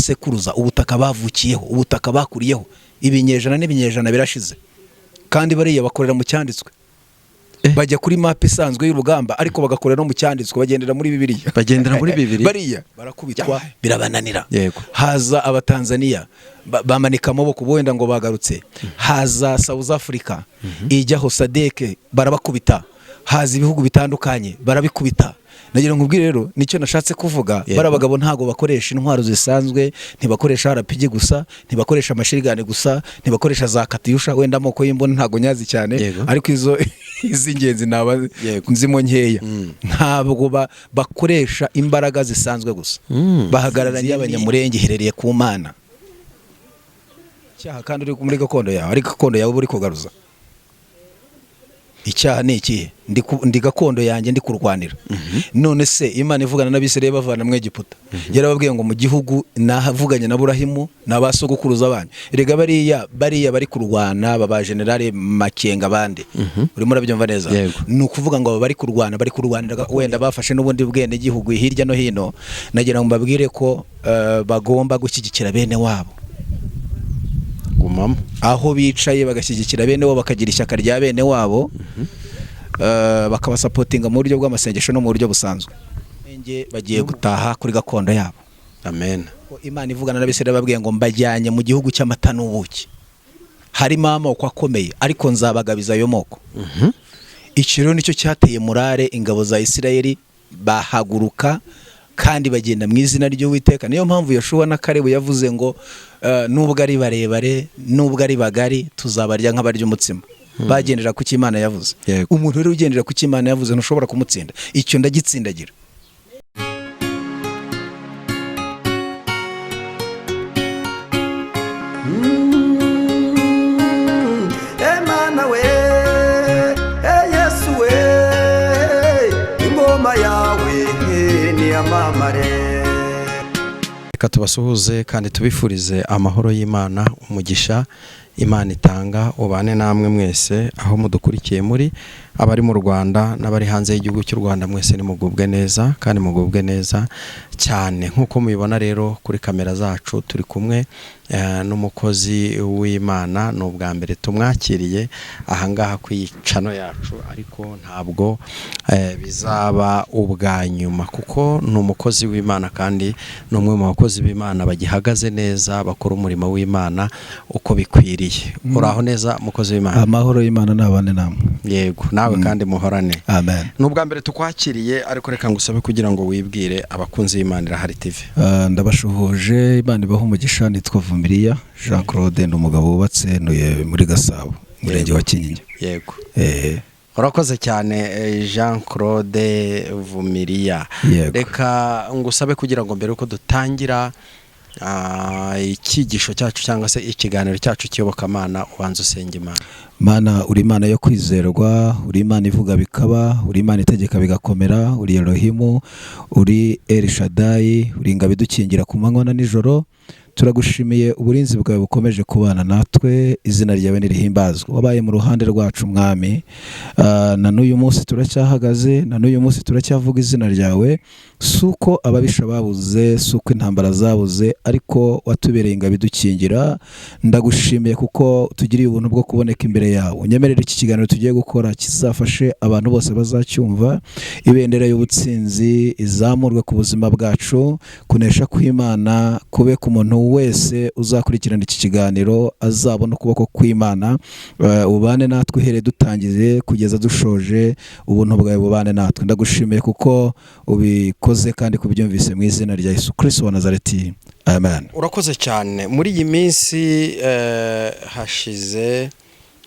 sekuruza, ubutaka bavukiyeho, ubutaka bakuriyeho. Ibinyejana n'ibinyejana birashize, kandi bariya bakorera mu cyanditswe. Bajya kuri map isanzwe y'urugamba, ariko bagakorera no mu cyanditswe, bagendera muri Bibiliya. Bagendera muri Bibiliya. Bariya barakubitwa birabananira. Haza Abatanzaniya, bamanika amaboko wenda ngo bagarutse. Haza South Africa, ijyaho SADC, barabakubita. Haza ibihugu bitandukanye, barabikubita. Nagira ngo nkubwire rero, nicyo nashatse kuvuga. Bariya bagabo ntabwo bakoresha intwaro zisanzwe, ntibakoresha RPG gusa, ntibakoresha machine gun gusa, ntibakoresha za Katyusha. Wenda amoko y'imbunda ntabwo nyazi cyane, ariko izo iz'ingenzi naba nzimo nkeya. Ntabwo bakoresha imbaraga zisanzwe gusa. Bahagararanye y'Abanyamurenge iherereye ku Mana. Icyaha kandi uri muri gakondo yawe, ariko gakondo yawe uba uri kugaruza. Icyaha ni ikihe? Ndi gakondo yanjye ndi kurwanira. None se Imana ivugana n'Abisirayeli bavana mu Egiputa, yarababwiye ngo mu gihugu nahavuganye na Burahimu na ba sogokuruza banyu. Erega bariya bari kurwana, baba Generale Makenga bande, urimo urabyumva neza? Yego. Ni ukuvuga ngo aba bari kurwana, bari kurwanira wenda bafashe n'ubundi bwene gihugu hirya no hino. Nagira ngo mbabwire ko bagomba gushyigikira bene wabo Gumamo. aho bicaye, bagashyigikira bene wabo, bakagira ishyaka rya bene wabo, bakabasupportinga mu buryo bw'amasengesho no mu buryo busanzwe. Nge bagiye gutaha kuri gakondo yabo. Amen. Ko Imana ivugana n'Abisirayeli babwiye ngo mbajyanye mu gihugu cy'amata n'ubuki, harimo amoko akomeye, ariko nzabagabiza ayo moko. Iki rero nicyo cyateye morale ingabo za Isirayeli, bahaguruka kandi bagenda mu izina ry'Uwiteka. Niyo mpamvu Yoshuwa na Kalebu yavuze ngo nubwo ari barebare, nubwo ari bagari, tuzabarya nk'abarya umutsima. Bagendera ku cyo Imana yavuze. Umuntu rero ugendera ku cyo Imana yavuze, ntushobora kumutsinda. Icyo ndagitsindagira. Emana we, e Yesu we, ingoma yawe niyamamare. Reka tubasuhuze kandi tubifurize amahoro y'Imana, umugisha Imana itanga ubane namwe mwese aho mudukurikiye muri, abari mu Rwanda n'abari hanze y'igihugu cy'u Rwanda, mwese nimugubwe neza kandi mugubwe neza cyane. Nk'uko mubibona rero kuri kamera zacu, turi kumwe n'umukozi w'Imana. Ni ubwa mbere tumwakiriye ahangaha ku channel yacu, ariko ntabwo bizaba ubwa nyuma, kuko ni umukozi w'Imana kandi ni umwe mu bakozi b'Imana bagihagaze neza, bakora umurimo w'Imana uko bikwiriye. Uraho neza, mukozi w'Imana? Amahoro y'Imana n'abane namwe. Yego, nawe kandi muhorane. Amen. Ni ubwa mbere tukwakiriye, ariko reka ngusabe kugira ngo wibwire abakunzi b'Imana Irahari TV. Ndabashuhuje, Imana ibahe umugisha. Nitwa Vumiriya Jean Claude, ni umugabo wubatse, ntuye muri Gasabo, umurenge wa Kinyinya. Urakoze cyane, Jean Claude Vumiriya. Yego. Reka ngusabe kugira ngo mbere yuko dutangira icyigisho cyacu cyangwa se ikiganiro cyacu cy'iyobokamana, ubanza usenga Imana. Mana, uri Imana yo kwizerwa, uri Imana ivuga bikaba, uri Imana itegeka bigakomera, uri Elohimu, uri El Shaddai, uri ingabo idukingira ku manywa na nijoro. Turagushimiye uburinzi bwawe bukomeje kubana natwe, izina ryawe nirihimbazwe. Wabaye mu ruhande rwacu, Mwami. Na n'uyu munsi turacyahagaze, na n'uyu munsi turacyavuga izina ryawe. Si uko ababisha babuze, si uko intambara zabuze, ariko watubereye ingabo idukingira. Ndagushimiye kuko tugiriye ubuntu bwo kuboneka imbere yawe. Unyemerere iki kiganiro tugiye gukora kizafashe abantu bose bazacyumva, ibendera y'ubutsinzi izamurwe ku buzima bwacu, kunesha kw'Imana kube ku muntu wese uzakurikirana iki kiganiro, azabona ukuboko kw'Imana. Ubane natwe uhereye dutangiye kugeza dushoje, ubuntu bwawe bubane natwe. Ndagushimiye kuko ubikoze kandi kubyumvise, mu izina rya Yesu Kristo wa Nazareti, amen. Urakoze cyane. Muri iyi minsi hashize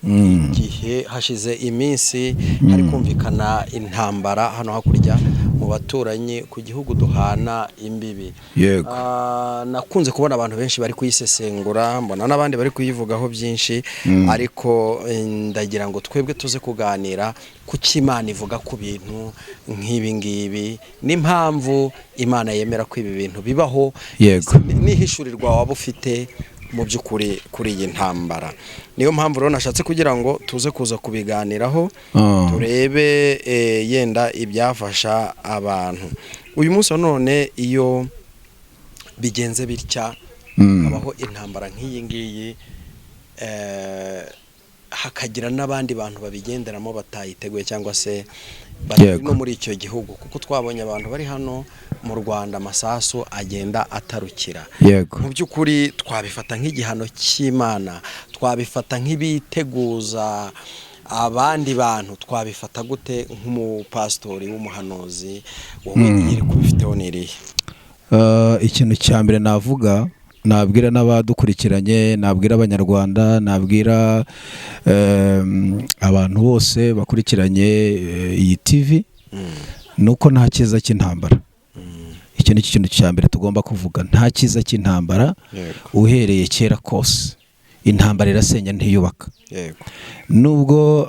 igihe, hashize iminsi hari kumvikana intambara hano hakurya mu baturanyi, ku gihugu duhana imbibi. Nakunze kubona abantu benshi bari kuyisesengura, mbona n'abandi bari kuyivugaho byinshi, ariko ndagira ngo twebwe tuze kuganira ku cyo Imana ivuga ku bintu nk'ibi ngibi n'impamvu Imana yemera ko ibi bintu bibaho, n'ihishurirwa waba ufite mu by'ukuri kuri iyi ntambara. Niyo mpamvu rero nashatse kugira ngo tuze kuza kubiganiraho, turebe yenda ibyafasha abantu. Uyu munsi wa none iyo bigenze bitya Habaho intambara nk'iyi ngiyi, hakagira n'abandi bantu babigenderamo batayiteguye cyangwa se batari no muri icyo gihugu, kuko twabonye abantu bari hano mu Rwanda amasasu agenda atarukira. Mu by'ukuri twabifata nk'igihano cy'Imana, twabifata nk'ibiteguza abandi bantu, twabifata gute? Nk'umupasitori w'umuhanuzi, wowe iri kubifiteho ni irihe? Ikintu cya mbere navuga, nabwira n'abadukurikiranye, nabwira Abanyarwanda, nabwira abantu bose bakurikiranye iyi TV, ni uko nta cyiza cy'intambara. Icyo ni cyo kintu cya mbere tugomba kuvuga: nta cyiza cy'intambara. Uhereye kera kose intambara irasenya, ntiyubaka. Nubwo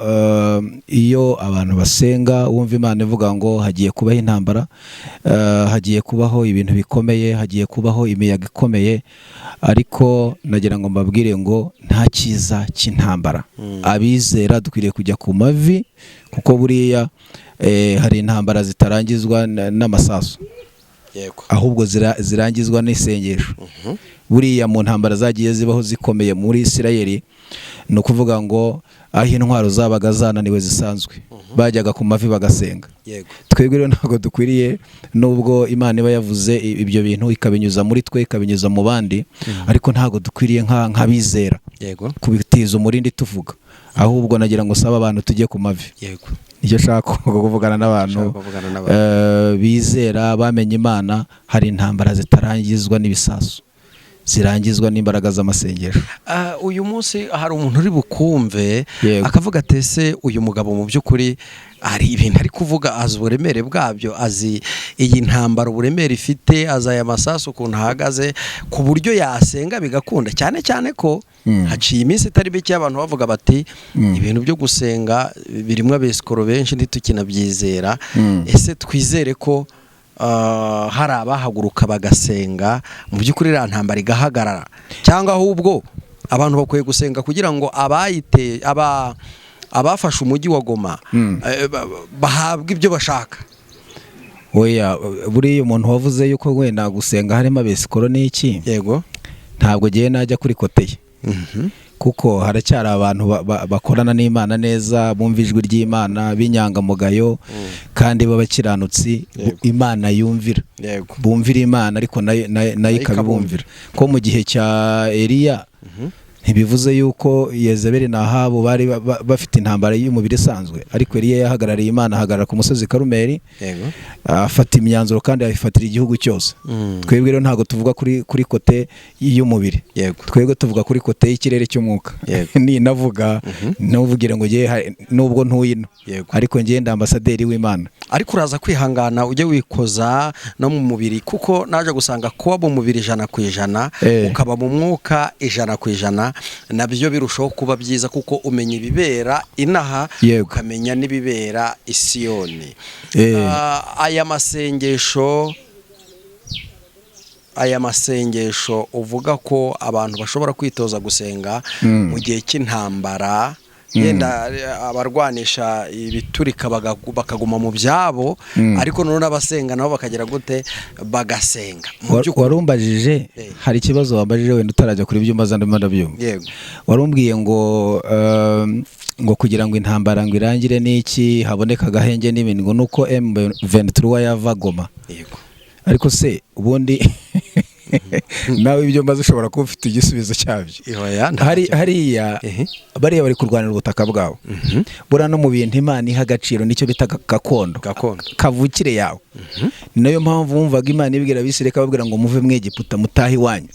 iyo abantu basenga wumva Imana ivuga ngo hagiye kubaho intambara, hagiye kubaho ibintu bikomeye, hagiye kubaho imiyaga ikomeye, ariko nagira ngo mbabwire ngo nta cyiza cy'intambara. Abizera dukwiriye kujya ku mavi, kuko buriya hari intambara zitarangizwa n'amasasu, ahubwo zirangizwa n'isengesho. Buriya mu ntambara zagiye zibaho zikomeye muri Isirayeli, ni ukuvuga ngo aho intwaro zabaga zananiwe zisanzwe, bajyaga ku mavi bagasenga. Twebwe rero ntabwo dukwiriye, nubwo Imana iba yavuze ibyo bintu ikabinyuza muri twe, ikabinyuza mu bandi, ariko ntabwo dukwiriye nk'abizera kubitiza umurindi tuvuga. Ahubwo nagira ngo sabe abantu tujye ku mavi. Nicyo nshaka kuvugana n'abantu. Ushaka kuvugana n'abantu. Bizera bamenye Imana, hari intambara zitarangizwa n'ibisasu, zirangizwa n'imbaraga z'amasengesho. Uyu munsi hari umuntu uri bukumve akavuga ati: "Ese uyu mugabo mu by'ukuri hari ibintu ari kuvuga azi uburemere bwabyo, azi iyi ntambara uburemere ifite, azi aya masasu ukuntu ahagaze, ku buryo yasenga bigakunda?" Cyane cyane ko haciye iminsi itari mike abantu bavuga bati: "Ibintu byo gusenga birimo abesikoro benshi, ntitukinabyizera." Ese twizere ko hari abahaguruka bagasenga mu by'ukuri iriya ntambara igahagarara, cyangwa ahubwo abantu bakwiye gusenga kugira ngo abayite aba abafashe umujyi wa Goma bahabwe ibyo bashaka? Oya, buriya umuntu wavuze yuko wenda gusenga harimo abesikoro n'iki, ntabwo ngiye najya kuri côté ye, kuko haracyari abantu bakorana n'Imana neza, bumva ijwi ry'Imana, b'inyangamugayo kandi b'abakiranutsi, Imana yumvira, bumvira Imana, ariko nayo ikabibumvira. Ko mu gihe cya Eliya, ntibivuze yuko Yezebeli na Ahabu bari bafite intambara y'umubiri isanzwe, ariko Eliya yahagarariye Imana, ahagarara ku musozi Karumeli, afata imyanzuro kandi ayifatira igihugu cyose. Twebwe rero ntabwo tuvuga kuri côté y'umubiri, twebwe tuvuga kuri côté y'ikirere cy'umwuka. Ninavuga ntuvugire ngo ngiye nubwo ntuye ino, ariko ngiye ndi ambasaderi w'Imana. Ariko uraza kwihangana ujye wikoza no mu mubiri, kuko naje gusanga kuba mu mubiri 100%, ukaba mu mwuka 100%, nabyo birushaho kuba byiza, kuko umenya ibibera inaha, ukamenya n'ibibera i Siyoni. Aya masengesho uvuga ko abantu bashobora kwitoza gusenga mu gihe cy'intambara, yenda abarwanisha ibiturika bakaguma mu byabo, ariko noneho n'abasenga nabo bakagira gute? Bagasenga mu by'ukuri. Warumbajije, hari ikibazo wambajije wenda utarajya kuri ibyo mbaza, ndimo ndabyumva. Warumbwiye ngo kugira ngo intambara ngo irangire n'iki, haboneka agahenge n'ibindi, ngo nuko M23 yava Goma. Ariko se ubundi nawe ibyo mbaza ushobora kuba ufite igisubizo cyabyo? Oya, ntacyo. Hariya bariya bari kurwanira ubutaka bwabo. Buriya no mu bintu Imana iha agaciro nicyo bita gakondo, Gakondo. kavukire yawe. Ni nayo mpamvu wumvaga Imana ibwira Abisirayeli, ikababwira ngo muve mu Egiputa mutahe iwanyu.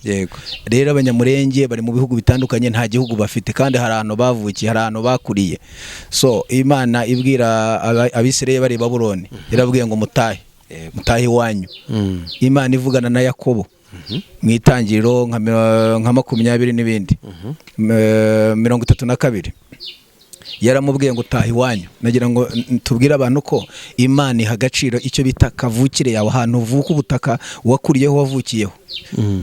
Rero Abanyamurenge bari mu bihugu bitandukanye, nta gihugu bafite, kandi hari ahantu bavukiye, hari ahantu bakuriye. So Imana ibwira Abisirayeli bari i Babuloni, irababwiye ngo mutahe, mutahe iwanyu. Imana ivugana na Yakobo mu Itangiriro nka 20 n'ibindi, 32, yaramubwiye ngo taha iwanyu. Nagira ngo tubwire abantu ko Imana iha agaciro icyo bita kavukire yawe, ahantu uvuka, ubutaka wakuriyeho, wavukiyeho.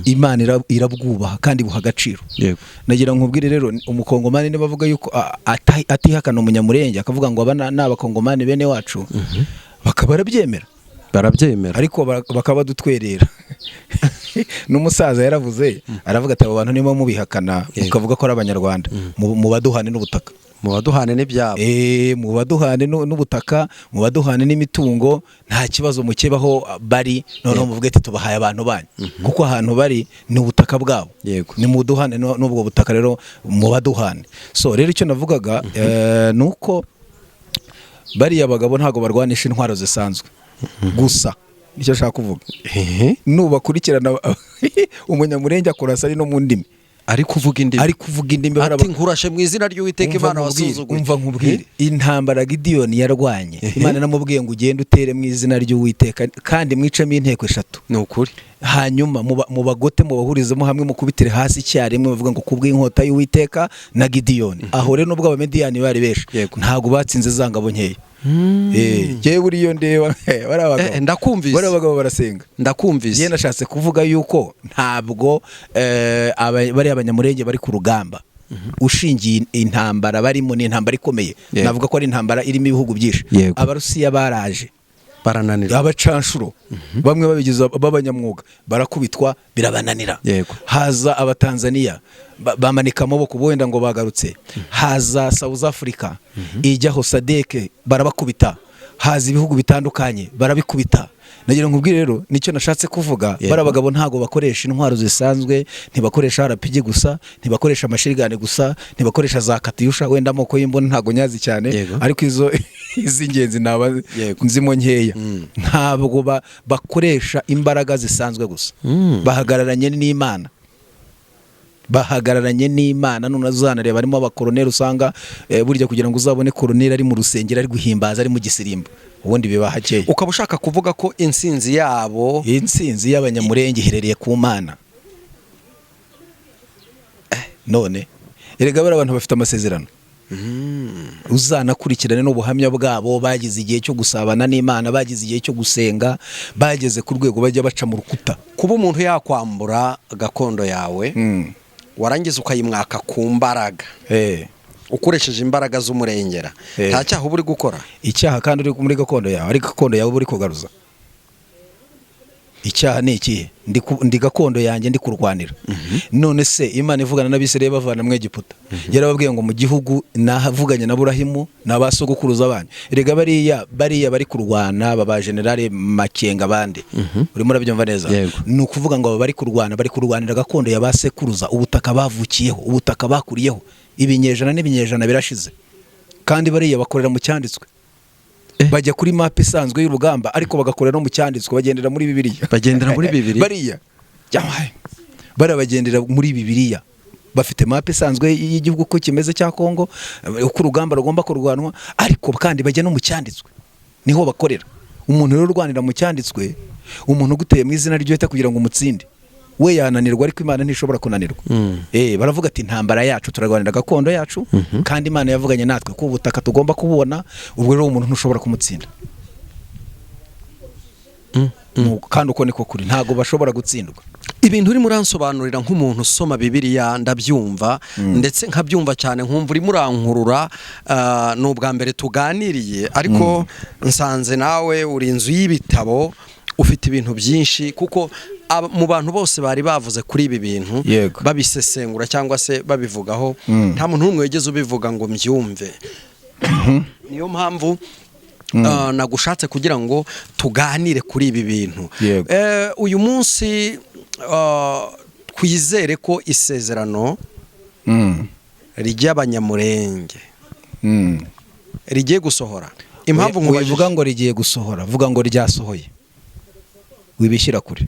Imana irabwubaha kandi buha agaciro. Nagira ngo nkubwire rero, Umukongomani niba avuga yuko atihakana Umunyamurenge, akavuga ngo aba ni Abakongomani bene wacu, bakaba barabyemera. Barabyemera. Ariko bakaba badutwerera. N'umusaza yaravuze, aravuga ati: "Abo bantu niba mubihakana, mukavuga ko ari Abanyarwanda, mubaduhane n'ubutaka." Mu baduhane n'ibyabo. Mu baduhane n'ubutaka, mu baduhane n'imitungo, nta kibazo, mukebaho bari. Noneho muvuge ati: "Tubahaye abantu banyu," kuko ahantu bari ni ubutaka bwabo. Ni muduhane n'ubwo butaka rero, mu baduhane. So rero icyo navugaga ni uko bariya bagabo ntabwo barwanisha intwaro zisanzwe gusa, nicyo nshaka kuvuga. Nubakurikirana, Umunyamurenge akurasa ari no mu ndimi. Ari kuvuga indimi. Ari kuvuga indimi. Ati: "Nkurashe mu izina ry'Uwiteka Umva Imana nkubwire, wasuzuguye." Umva nkubwire, intambara Gidiyoni yarwanye, Imana namubwiye ngo: "Ugende utere mu izina ry'Uwiteka kandi mwicemo inteko eshatu." Ni ukuri. Hanyuma mubagote, mubahurizemo hamwe, mukubitire hasi icyarimwe, bavuga ngo: "Kubw'inkota y'Uwiteka na Gidiyoni." Aho rero, nubwo Abamediyani bari benshi, ntabwo batsinze za ngabo nkeya. Jyewe buriya ndeba bariya bagabo, Ndakumvise. bariya bagabo barasenga. Ndakumvise. Njye nashatse kuvuga yuko ntabwo bariya Abanyamurenge bari ku rugamba ushingiye intambara barimo, ni intambara ikomeye. Navuga ko ari intambara irimo ibihugu byinshi. Abarusiya baraje, Barananirwa. abacanshuro bamwe babigize b'abanyamwuga barakubitwa, birabananira. Haza Abatanzaniya, bamanika amaboko wenda ngo bagarutse. Haza South Africa, ijyaho SADC, barabakubita. Haza ibihugu bitandukanye, barabikubita. Nagira ngo nkubwire rero, nicyo nashatse kuvuga. Bariya bagabo ntabwo bakoresha intwaro zisanzwe, ntibakoresha RPG gusa, ntibakoresha amashirigani gusa, ntibakoresha za katyusha. Wenda amoko y'imbunda ntabwo nyazi cyane, ariko izo iz'ingenzi naba nzimo nkeya. Ntabwo bakoresha imbaraga zisanzwe gusa, bahagararanye n'Imana, bahagararanye n'Imana. None uzanareba harimo abakoroneri, usanga burya kugira ngo uzabone koroneri ari mu rusengero, ari guhimbaza, ari mu gisirimbo, ubundi biba hakeya. Ukaba ushaka kuvuga ko intsinzi yabo Intsinzi y'Abanyamurenge iherereye ku Mana. None erega bariya abantu bafite amasezerano, uzanakurikirane n'ubuhamya bwabo. Bagize igihe cyo gusabana n'Imana, bagize igihe cyo gusenga, bageze ku rwego bajya baca mu rukuta. Kuba umuntu yakwambura gakondo yawe, warangiza ukayimwaka ku mbaraga, ukoresheje imbaraga z'umurengera, nta cyaha uba uri gukora? Icyaha kandi uri muri gakondo yawe, ariko gakondo yawe uba uri kugaruza. Icyaha ni ikihe? Ndi gakondo yanjye ndi kurwanira. None se Imana ivugana n'Abisirayeli bavana mu Egiputa, yarababwiye ngo: "Mu gihugu nahavuganye na Burahimu na ba sogokuruza banyu." Erega bariya bari kurwana, baba Generale Makenga, abandi, urimo urabyumva neza? Yego. Ni ukuvuga ngo aba bari kurwana, bari kurwanira gakondo ya ba sekuruza, ubutaka bavukiyeho, ubutaka bakuriyeho. Ibinyejana n'ibinyejana birashize, kandi bariya bakorera mu cyanditswe. Bajya kuri map isanzwe y'urugamba, ariko bagakorera no mu cyanditswe, bagendera muri Bibiliya. Bagendera muri Bibiliya? Bariya Yabaye. Bariya bagendera muri Bibiliya, bafite map isanzwe y'igihugu uko kimeze cya Kongo, uko urugamba rugomba kurwanwa, ariko kandi bajya no mu cyanditswe, niho bakorera. Umuntu rero urwanira mu cyanditswe, umuntu uguteye mu izina ry'Uwiteka kugira ngo umutsinde, we yananirwa, ariko Imana ntishobora kunanirwa. Baravuga ati: "Intambara yacu, turarwanira gakondo yacu, kandi Imana yavuganye natwe ko ubutaka tugomba kububona." Ubwo rero umuntu ntushobora kumutsinda. Kandi uko niko kuri, ntabwo bashobora gutsindwa. Ibintu urimo uransobanurira nk'umuntu usoma Bibiliya, ndabyumva, ndetse nkabyumva cyane, nkumva urimo urankurura. Ni ubwa mbere tuganiriye, ariko nsanze nawe uri inzu y'ibitabo, ufite ibintu byinshi, kuko mu bantu bose bari bavuze kuri ibi bintu, babisesengura cyangwa se babivugaho, nta muntu n'umwe wigeze ubivuga ngo mbyumve. Niyo mpamvu nagushatse kugira ngo tuganire kuri ibi bintu. Uyu munsi twizere ko isezerano ry'Abanyamurenge rigiye gusohora. Impamvu nkubajije Wivuga ngo rigiye gusohora, vuga ngo ryasohoye, wibishyira kure.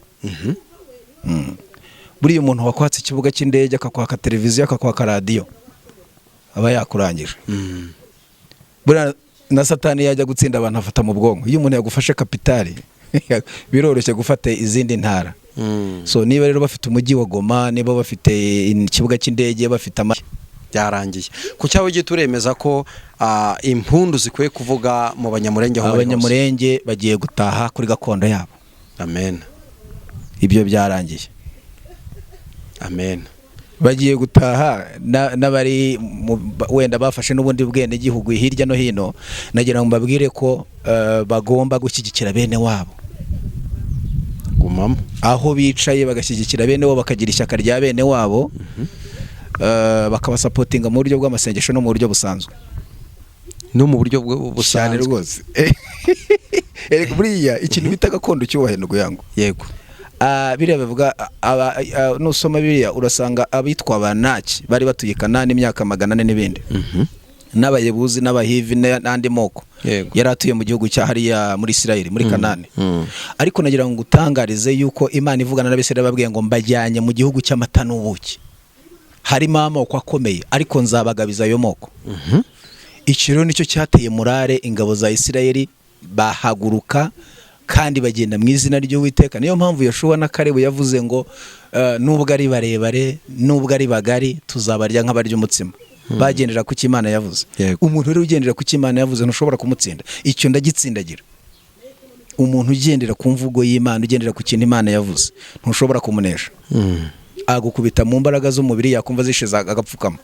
Buriya umuntu wakwatse ikibuga cy'indege, akakwaka televiziyo, akakwaka radiyo, aba yakurangije. Buriya na Satani yajya gutsinda abantu afata mu bwonko. Iyo umuntu yagufashe kapitali, biroroshye gufata izindi ntara. So niba rero bafite umujyi wa Goma, niba bafite ikibuga cy'indege, bafite ama Byarangiye ku cyawe gito, uremeza ko impundu zikwiye kuvuga mu Banyamurenge aho bari hose? Abanyamurenge bagiye gutaha kuri gakondo yabo. Amen. Ibyo byarangiye. Amen. Bagiye gutaha n'abari wenda bafashe n'ubundi bwenegihugu hirya no hino. Nagira ngo mbabwire ko bagomba gushyigikira bene wabo. Bakagumamo. Aho bicaye bagashyigikira bene wabo, bakagira ishyaka rya bene wabo, bakabasupportinga mu buryo bw'amasengesho no mu buryo busanzwe. No mu buryo Cyane busanzwe. rwose. Erega buriya ikintu bita gakondo cyubahe yangu. Biriya bivuga nusoma biriya urasanga abitwa Abanaki bari batuye Kanani imyaka 400 n'ibindi, n'Abayebuzi n'Abahivi n'andi moko yari atuye mu gihugu cya hariya muri Isirayeli, muri Kanani. Ariko nagira ngo ngutangarize yuko Imana ivugana n'Abisirayeli babwiye ngo mbajyanye mu gihugu cy'amata n'ubuki, harimo amoko akomeye, ariko nzabagabiza ayo moko. Iki rero nicyo cyateye morale ingabo za Isirayeli, bahaguruka kandi bagenda mu izina ry'Uwiteka. Niyo mpamvu Yoshuwa na Kalebu yavuze ngo nubwo ari barebare, nubwo ari bagari, tuzabarya nk'abarya umutsima. Bagendera ku cyo Imana yavuze. Umuntu rero ugendera ku cyo Imana yavuze ntushobora kumutsinda. Icyo ndagitsindagira. Umuntu ugendera ku mvugo y'Imana, ugendera ku kintu Imana yavuze, ntushobora kumunesha. Agukubita mu mbaraga z'umubiri, yakumva zishize agapfukama,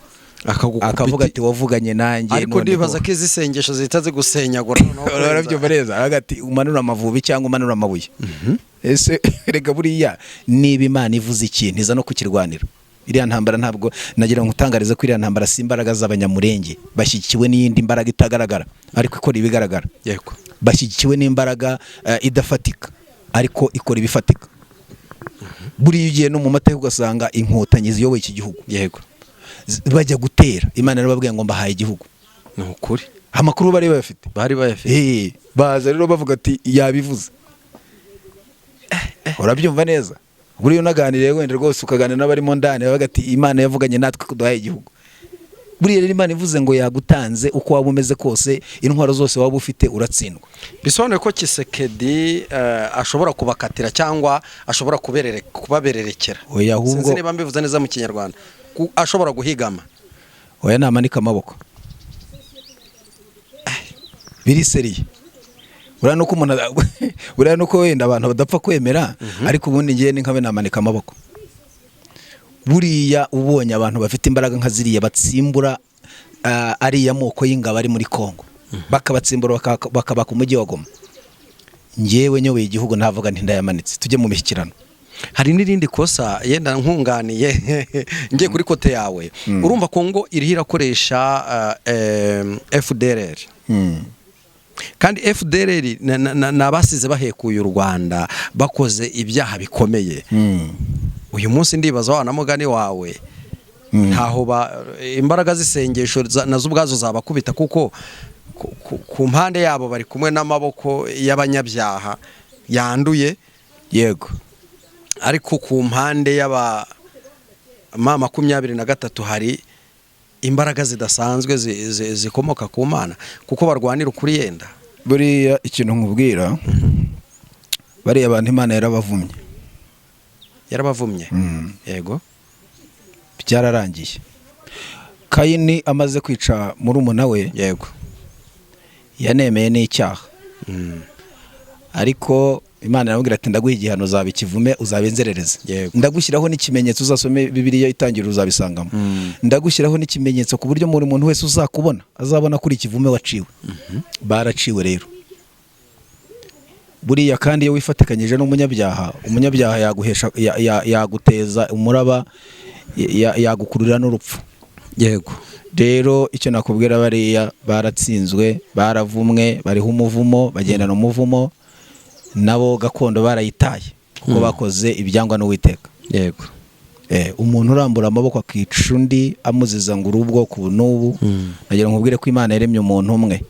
Akagukubita. akavuga ati wavuganye nanjye. Ariko Noneho ndibaza ko izi sengesho zihita zigusenyagura noneho kurenza. Urabyumva neza, aravuga ati umanura amavubi cyangwa umanura amabuye. Ese reka, buriya niba Imana ivuze ikintu iza no kukirwanira. Iriya ntambara, ntabwo nagira ngo utangarize ko iriya ntambara si imbaraga z'Abanyamurenge, bashyigikiwe n'iyindi mbaraga itagaragara ariko ikora ibigaragara. Bashyigikiwe n'imbaraga idafatika ariko ikora ibifatika. Buriya ugiye no mu mateka ugasanga Inkotanyi ziyoboye iki gihugu, bajya gutera, Imana yarababwiye ngo mbahaye igihugu. Ni ukuri. Amakuru bari bayafite. Bari bayafite. Baza rero bavuga ati yabivuze. Urabyumva neza, buriya unaganiriye wenda rwose ukaganira n'abarimo ndani, bavuga ati Imana yavuganye natwe ko duhaye igihugu. Buriya rero Imana ivuze ngo yagutanze, uko waba umeze kose, intwaro zose waba ufite, uratsindwa. Bisobanuye ko Tshisekedi ashobora kubakatira cyangwa ashobora kubabererekera. Oya, ahubwo Sinzi niba mbivuze neza mu Kinyarwanda. Ashobora guhigama. Oya, namanika amaboko, biri sérieux. Buriya nuko umuntu, buriya nuko wenda abantu badapfa kwemera, ariko ubundi ngiye ni nkabe namanika amaboko. Buriya ubonye abantu bafite imbaraga nka ziriya batsimbura ariya moko y'ingabo ari muri Kongo, bakabatsimbura bakabaka umujyi wa Goma, ngewe nyoboye igihugu ntavuga nti ndayamanitse, tujye mu mishyikirano. Hari n'irindi kosa yenda nkunganiye ngiye kuri côté yawe. Urumva Kongo iriho irakoresha FDLR, kandi FDLR ni abasize bahekuye u Rwanda, bakoze ibyaha bikomeye. Uyu munsi ndibaza wa na mugani wawe, ntaho imbaraga z'isengesho nazo ubwazo zabakubita, kuko ku mpande yabo bari kumwe n'amaboko y'abanyabyaha yanduye, ariko ku mpande y'aba M23 hari imbaraga zidasanzwe zikomoka ku Mana, kuko barwanira ukuri yenda. Buriya ikintu nkubwira, bariya bantu Imana yarabavumye. Yarabavumye. Yego. Byararangiye. Kayini amaze kwica murumuna we, yanemeye n'icyaha, ariko Imana iramubwira ati ndaguha igihano, uzaba ikivume, uzaba inzererezi. Ndagushyiraho n'ikimenyetso, uzasome Bibiliya itangira uzabisangamo. Ndagushyiraho n'ikimenyetso ku buryo buri muntu wese uzakubona azabona ko uri ikivume waciwe. Baraciwe rero. Buriya kandi iyo wifatikanyije n'umunyabyaha, umunyabyaha yaguhesha yaguteza umuraba, yagukururira n'urupfu. Rero icyo nakubwira, bariya baratsinzwe, baravumwe, bariho umuvumo, bagendana umuvumo nabo. Gakondo barayitaye kuko bakoze ibyangwa n'Uwiteka. Umuntu urambura amaboko akica undi amuziza ngo uri ubwoko ubu n'ubu, nagira ngo nkubwire ko Imana yaremye umuntu umwe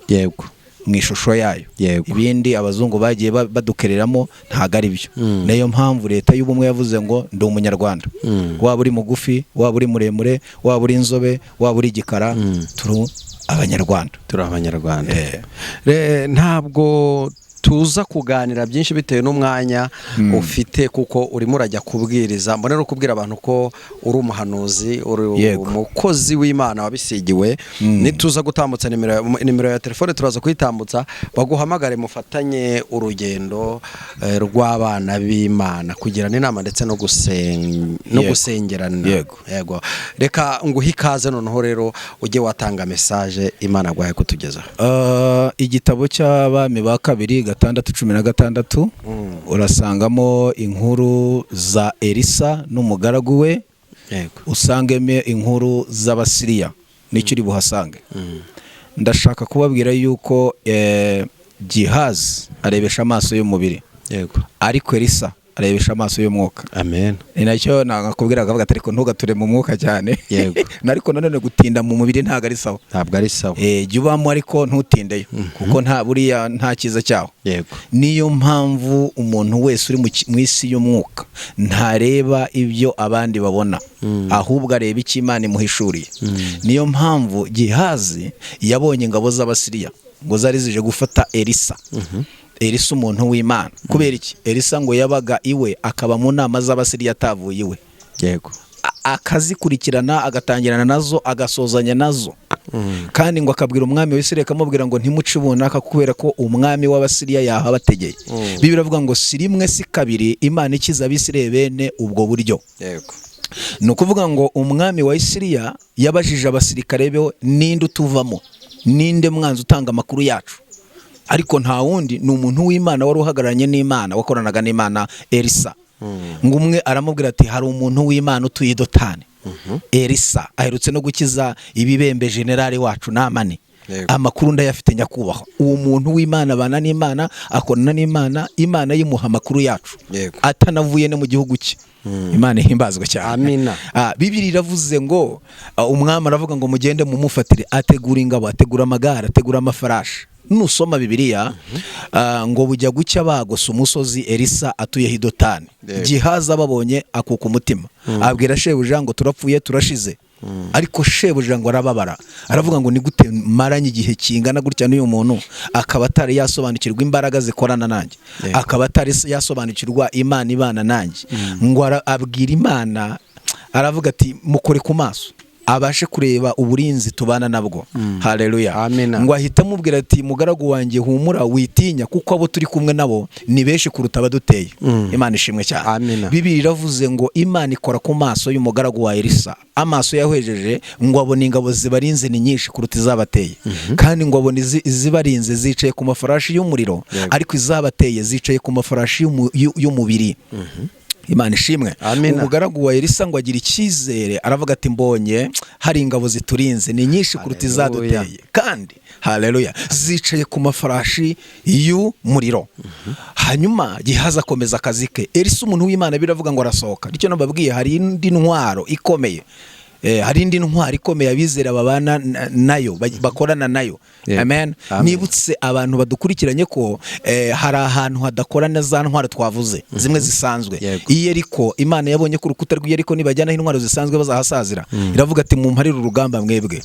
mu ishusho yayo. Ibindi abazungu bagiye badukereramo ntabwo ari byo. Niyo mpamvu Leta y'Ubumwe yavuze ngo ndi Umunyarwanda. Waba uri mugufi, waba uri muremure, waba uri inzobe, waba uri igikara, turi Abanyarwanda. Turi Abanyarwanda. Ntabwo tuza kuganira byinshi bitewe n'umwanya ufite, kuko urimo urajya kubwiriza. Mbone no kubwira abantu ko uri umuhanuzi, uri umukozi w'Imana wabisigiwe. Nituza gutambutsa nimero ya telefone, turaza kuyitambutsa, baguhamagare mufatanye urugendo rw'abana b'Imana, kugirana inama ndetse no gusengerana. Yego, reka nguhe ikaze noneho rero ujye watanga message Imana aguhaye kutugezaho. Igitabo cy'Abami ba Kabiri. 6:16, urasangamo inkuru za Elisa n'umugaragu we, usangemo inkuru z'Abasiriya, nicyo uri buhasange. Ndashaka kubabwira yuko Gihazi arebesha amaso y'umubiri, ariko Elisa arebesha amaso y'umwuka. Amen. Ni nacyo nakubwira, akavuga ati ariko ntugature mu mwuka cyane. Ariko nanone gutinda mu mubiri ntabwo ari sawa. Ntabwo ari sawa. Jya ubamo ariko ntutindeyo, kuko nta buriya nta cyiza cyaho. Niyo mpamvu umuntu wese uri mu isi y'umwuka ntareba ibyo abandi babona, ahubwo areba icyo Imana imuhishuriye. Niyo mpamvu Gihazi yabonye ingabo z'Abasiriya ngo zari zije gufata Elisa, Elisa umuntu w'Imana. Kubera iki? Elisa ngo yabaga iwe, akaba mu nama z'Abasiriya atavuye iwe, akazikurikirana, agatangirana nazo, agasozanya nazo. Kandi ngo akabwira umwami w'Isirayeli, akamubwira ngo ntimuce ubunaka, kubera ko umwami w'Abasiriya yahabategeye. Bibiliya iravuga ngo si rimwe si kabiri Imana ikiza Abisirayeli bene ubwo buryo. Ni ukuvuga ngo umwami wa Isiriya yabajije abasirikare be: ninde utuvamo? Ninde mwanzi utanga amakuru yacu? Ariko nta wundi, ni umuntu w'Imana wari uhagararanye n'Imana, wakoranaga n'Imana, Elisa. Ngo umwe aramubwira ati hari umuntu w'Imana utuye i Dotani, Elisa aherutse no gukiza ibibembe generali wacu Namani. Amakuru ndayafite nyakubahwa. Uwo muntu w'Imana abana n'Imana, akorana n'Imana, Imana yimuha amakuru yacu atanavuye no mu gihugu cye. Imana ihimbazwe cyane. Amina. Bibiliya iravuze ngo umwami aravuga ngo mugende mumufatire. Ategura ingabo, ategura amagare, ategura amafarashi. Nusoma Bibiliya, ngo bujya gucya bagose umusozi Elisa atuyeho i Dotani. Gihaza babonye akuka umutima, abwira shebuja ngo turapfuye, turashize. Ariko shebuja ngo arababara, aravuga ngo ni gute maranye igihe kingana gutya n'uyu muntu, akaba atari yasobanukirwa imbaraga zikorana nanjye, akaba atari yasobanukirwa Imana ibana nanjye? Ngo abwira Imana, aravuga ati mukore ku maso abashe kureba uburinzi tubana nabwo. Haleluya. Amina. Ngo ahita amubwira ati mugaragu wanjye, humura, witinya, kuko abo turi kumwe nabo ni benshi kuruta abaduteye. Imana ishimwe cyane. Amina. Bibiliya iravuze ngo Imana ikora ku maso y'umugaragu wa Elisa, amaso yahwejeje, ngo abona ingabo zibarinze ni nyinshi kuruta izabateye. Kandi ngo abona izibarinze zicaye ku mafarashi y'umuriro, ariko izabateye zicaye ku mafarashi y'umubiri. Imana ishimwe. Amina. Umugaragu wa Elisa ngo agira icyizere, aravuga ati mbonye hari ingabo ziturinze ni nyinshi kuruta izaduteye, kandi haleluya, zicaye ku mafarashi y'umuriro. Hanyuma Gihazi akomeza akazi ke. Elisa umuntu w'Imana, biravuga ngo arasohoka. Nicyo nababwiye, hari indi ntwaro ikomeye. Hari indi ntwaro ikomeye abizera babana nayo, bakorana nayo. Amen. Amen. Nibutse abantu badukurikiranye ko hari ahantu hadakorana za ntwaro twavuze zimwe zisanzwe. I Yeriko, Imana yabonye ko urukuta rw'i Yeriko nibajyanaho intwaro zisanzwe bazahasazira. Iravuga ati mumparire urugamba mwebwe,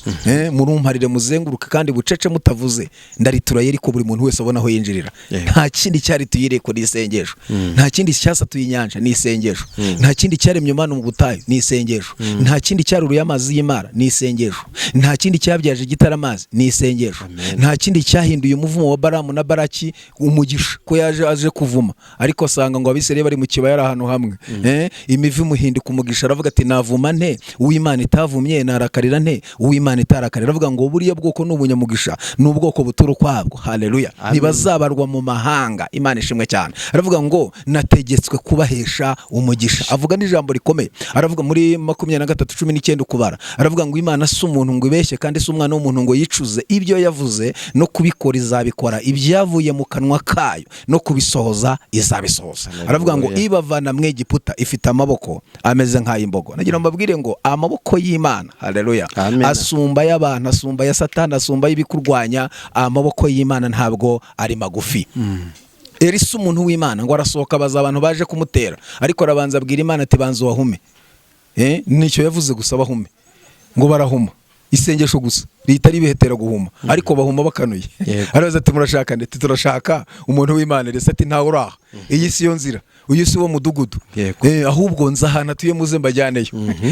murumparire muzenguruke kandi bucece mutavuze, ndaritura Yeriko buri muntu wese abona aho yinjirira. Nta kindi cyarituye Yeriko ni isengesho. Nta kindi cyasatuye inyanja ni isengesho. Nta kindi cyaremye manu mu butayu ni isengesho. Nta kindi cyaruruye amazi y'Imara ni isengesho. Nta kindi cyabyaje igitara amazi ni isengesho. Nta kindi cyahinduye umuvumo wa Baramu na Baraki umugisha, ko yaje aje kuvuma ariko asanga ngo Abisirayeli bari mu kibaya ari ahantu hamwe. Imivumo ihinduka umugisha. Aravuga ati navuma nte uw'Imana itavumye? Narakarira nte uw'Imana itarakarira? Aravuga ngo buriya bwoko ni ubunyamugisha, ni ubwoko butura ukwabwo. Haleluya. Ntibazabarwa mu mahanga. Imana ishimwe cyane. Aravuga ngo nategetswe kubahesha umugisha. Avuga n'ijambo rikomeye, aravuga muri 23:19 ukubara, aravuga ngo Imana si umuntu ngo ibeshye, kandi si umwana w'umuntu ngo yicuze. Ibyo yavuze no kubikora izabikora, ibyavuye mu kanwa kayo no kubisohoza izabisohoza. Aravuga ngo ibavana mu Egiputa ifite amaboko ameze nk'ay'imbogo. Nagira ngo mbabwire ngo amaboko y'Imana, haleluya, Amen. asumba y'abantu, asumba ya Satani, asumba y'ibikurwanya. Amaboko y'Imana ntabwo ari magufi. Elisa umuntu w'Imana ngo arasohoka, abaza abantu baje kumutera, ariko arabanza abwira Imana ati banza ubahume. Nicyo yavuze gusa, bahume. Ngo barahuma, isengesho gusa rihita ribihetera guhuma, ariko bahuma bakanuye. Arabaza ati murashaka ndetse turashaka umuntu w'Imana. Elisa ati ntawe uraha, iyi si yo nzira, uyu si wo mudugudu. Ahubwo nza ahantu atuye, muze mbajyaneyo.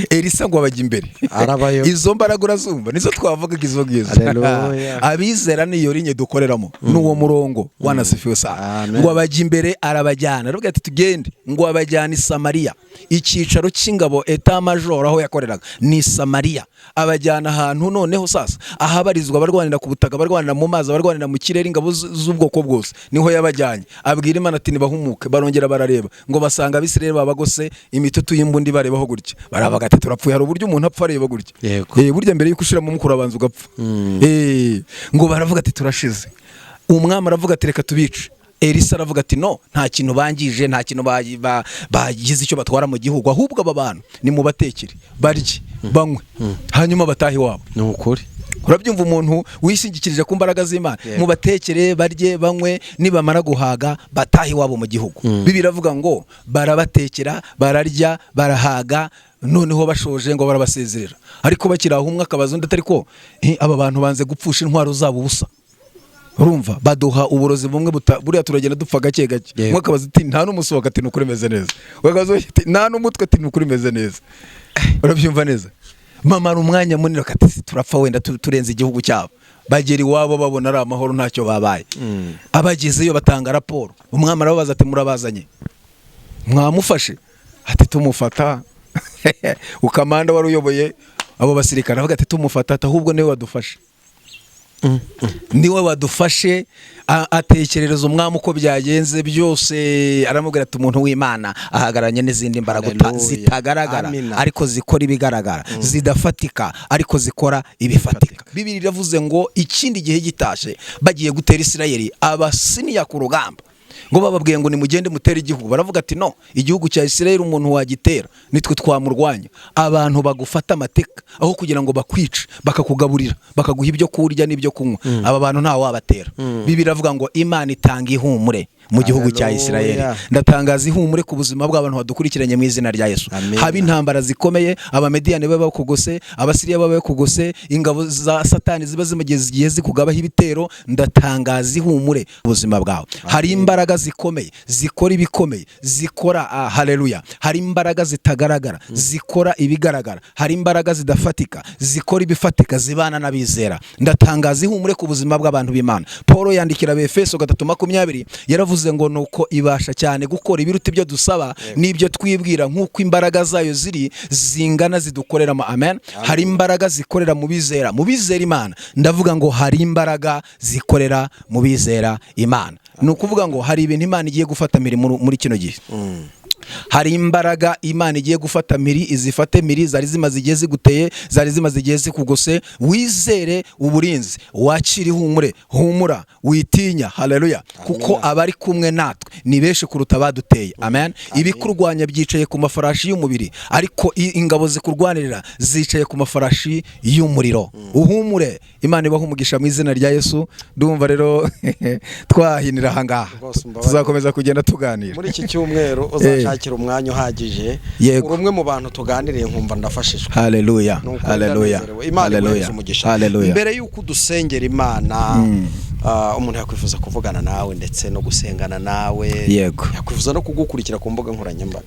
Elisa ngo abajya imbere. Arabayo. Izo mbaraga urazumva, nizo twavugaga izo ngizo. Haleluya. Abizera niyo rinye dukoreramo, n'uwo murongo wanasifiwe sana. Amen. Ngo abajya imbere, arabajyana, aravuga ati tugende. Ngo abajyana i Samariya, icyicaro cy'ingabo, état-major aho yakoreraga ni Samariya. Abajyana ahantu noneho sasa Ahabarizwa abarwanira ku butaka, abarwanira mu mazi, abarwanira mu kirere, ingabo z'ubwoko bwose niho yabajyanye. Abwira Imana ati nibahumuke. Barongera barareba, ngo basanga Abisirayeli babagose imitutu y'imbundi, barebaho gutya, barabaga ati turapfuye. Hari uburyo umuntu apfa areba gutya. Burya mbere yuko ushiramo umwuka urabanza ugapfa. Ngo baravuga ati turashize. Umwami aravuga ati reka tubice. Elisa aravuga ati no, nta kintu bangije, nta kintu bagize icyo batwara mu gihugu, ahubwo aba bantu nimubatekere, barye, banywe, hanyuma batahe iwabo. Ni ukuri. Urabyumva, umuntu wishingikirije ku mbaraga z'Imana. Mubatekere, barye, banywe, nibamara guhaga batahe iwabo mu gihugu. Bibiliya iravuga ngo barabatekera, bararya, barahaga, noneho bashoje ngo barabasezerera. Ariko bakiri aho, umwe akabaza undi atari ko aba bantu banze gupfusha intwaro zabo ubusa, urumva baduha uburozi bumwe buriya turagenda dupfa gake gake. Umwe akabaza ati nta n'umusohoka, ati ni ukuri meze neza. Undi akabaza ati nta n'umutwe, ati ni ukuri meze neza. Urabyumva neza, mamara umwanya munini bakati turapfa wenda turenze igihugu cyabo. Bagera iwabo babona ari amahoro, ntacyo babaye. Abagezeyo batanga raporo. Umwami arababaza ati murabazanye, mwamufashe? Ati tumufata. Ukamanda wari uyoboye abo basirikare aravuga ati tumufata, ati ahubwo niwe wadufashe, niwe wadufashe. Atekerereza umwami uko byagenze byose, aramubwira ati umuntu w'Imana ahagararanye n'izindi mbaraga Hallelujah. zitagaragara, Amina. ariko zikora ibigaragara, zidafatika ariko zikora ibifatika. Bibiliya iravuze ngo ikindi gihe gitashe bagiye gutera Isirayeli, abasiniya ku rugamba ngo bababwiye ngo nimugende mutere igihugu, baravuga ati no, igihugu cya Isirayeli umuntu wagitera nitwe twamurwanya. Abantu bagufata amateka aho kugira ngo bakwice, bakakugaburira, bakaguha ibyo kurya n'ibyo kunywa, aba bantu ntawe wabatera. Bibiliya iravuga ngo Imana itanga ihumure mu gihugu cya Hallelujah. Isirayeli. Ndatangaza ihumure ku buzima bw'abantu badukurikiranye mu izina rya Yesu. Amen. Haba intambara zikomeye, Abamediyani babe bakugose, Abasiriya babe bakugose, ingabo za Satani ziba zimugeze igihe zikugabaho ibitero, ndatangaza ihumure ubuzima bwawe. Hari imbaraga zikomeye zikora ibikomeye, zikora haleluya. Hari imbaraga zitagaragara zikora ibigaragara, hari imbaraga zidafatika zikora ibifatika, zibana n'abizera. Ndatangaza ihumure ku buzima bw'abantu b'Imana. Paul yandikira Abefeso 3:20, yaravuze ngo nuko ibasha cyane gukora ibiruta ibyo dusaba n'ibyo twibwira, nk'uko imbaraga zayo ziri zingana zidukoreramo. Amen. Hari imbaraga zikorera mu bizera, mu bizera Imana. Ndavuga ngo hari imbaraga zikorera mu bizera Imana. Ni ukuvuga ngo hari ibintu Imana igiye gufata miri muri kino gihe. Hari imbaraga Imana igiye gufata miri, izifate miri zari zimaze igihe ziguteye, zari zimaze igihe zikugose. Wizere uburinzi, wakire ihumure, humura, witinya. Haleluya, kuko abari kumwe natwe ni benshi kuruta abaduteye. Amen. Ibikurwanya byicaye ku mafarashi y'umubiri, ariko ingabo zikurwanirira zicaye ku mafarashi y'umuriro. Uhumure, Imana ibahe umugisha mu izina rya Yesu. Ndumva rero twahinira ahangaha, Rwose umbabarire. tuzakomeza kugenda tuganira. Muri iki cyumweru uzashakira umwanya uhagije. Yego. Uri umwe mu bantu tuganiriye nkumva ndafashijwe. Haleluya. Ni ukuri, Haleluya. ndanezerewe. Imana Haleluya. iguhereze umugisha. Haleluya. Mbere y'uko udusengera Imana, umuntu yakwifuza kuvugana nawe ndetse no gusengana nawe, yakwifuza no kugukurikira ku mbuga nkoranyambaga.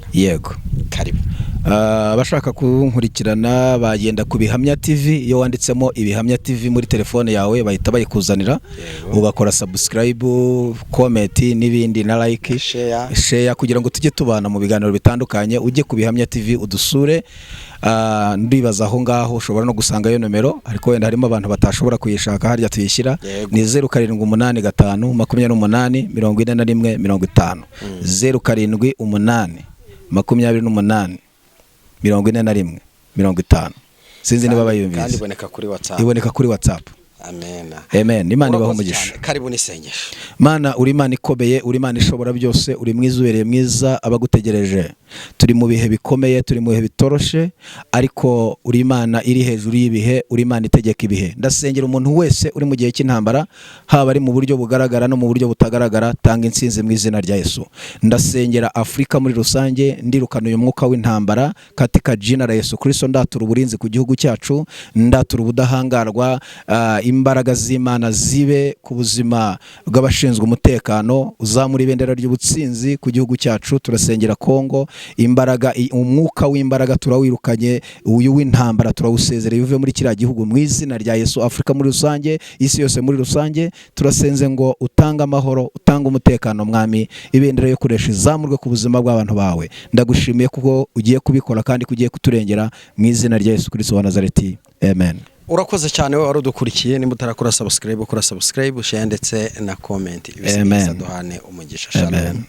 Karibu. Abashaka kunkurikirana bagenda ku Bihamya TV. Iyo wanditsemo Ibihamya TV muri telefone yawe bahita bayikuzanira, ugakora subscribe, comment n'ibindi na like, Share. share, kugira ngo tujye tubana mu biganiro bitandukanye. Ujye ku Bihamya TV udusure. Ndibaza aho ngaho ushobora no gusangayo nomero, ariko wenda harimo abantu batashobora kuyishaka harya tuyishyira. Ni 0785284150, 0788284150. Sinzi niba Kandi bayumvise. iboneka kuri WhatsApp. Iboneka kuri WhatsApp. Amen. Amen. Imana ibahe Urakoze umugisha. cyane. Karibu n'isengesho. Mana, uri Imana ikomeye, uri Imana ishobora byose, uri mwiza, ubereye mwiza abagutegereje. Turi mu bihe bikomeye, turi mu bihe bitoroshe, ariko uri Imana iri hejuru y'ibihe, uri Imana itegeka ibihe. Ndasengera umuntu wese uri mu gihe cy'intambara, haba ari mu buryo bugaragara no mu buryo butagaragara, tanga intsinzi mu izina rya Yesu. Ndasengera Afurika muri rusange, ndirukana uyu mwuka w'intambara katika jina la Yesu Kristo. Ndatura uburinzi ku gihugu cyacu, ndatura ubudahangarwa, imbaraga z'Imana zibe ku buzima bw'abashinzwe umutekano, uzamura ibendera ry'ubutsinzi ku gihugu cyacu. Turasengera Kongo, imbaraga, umwuka w'imbaraga turawirukanye, uyu w'intambara turawusezereye, uve muri kiriya gihugu mu izina rya Yesu. Afurika muri rusange, isi yose muri rusange, turasenze ngo utange amahoro, utange umutekano. Mwami, ibendera yo kuresha izamurwe ku buzima bw'abantu bawe. Ndagushimiye kuko ugiye kubikora kandi ko ugiye kuturengera mu izina rya Yesu Kristo wa Nazareti. Amen. Urakoze cyane wowe wari udukurikiye. Nimba utarakora subscribe, ukora subscribe, share ndetse na comment. Amen. Ibisigaye duhane umugisha. Shalom. Amen. Amen.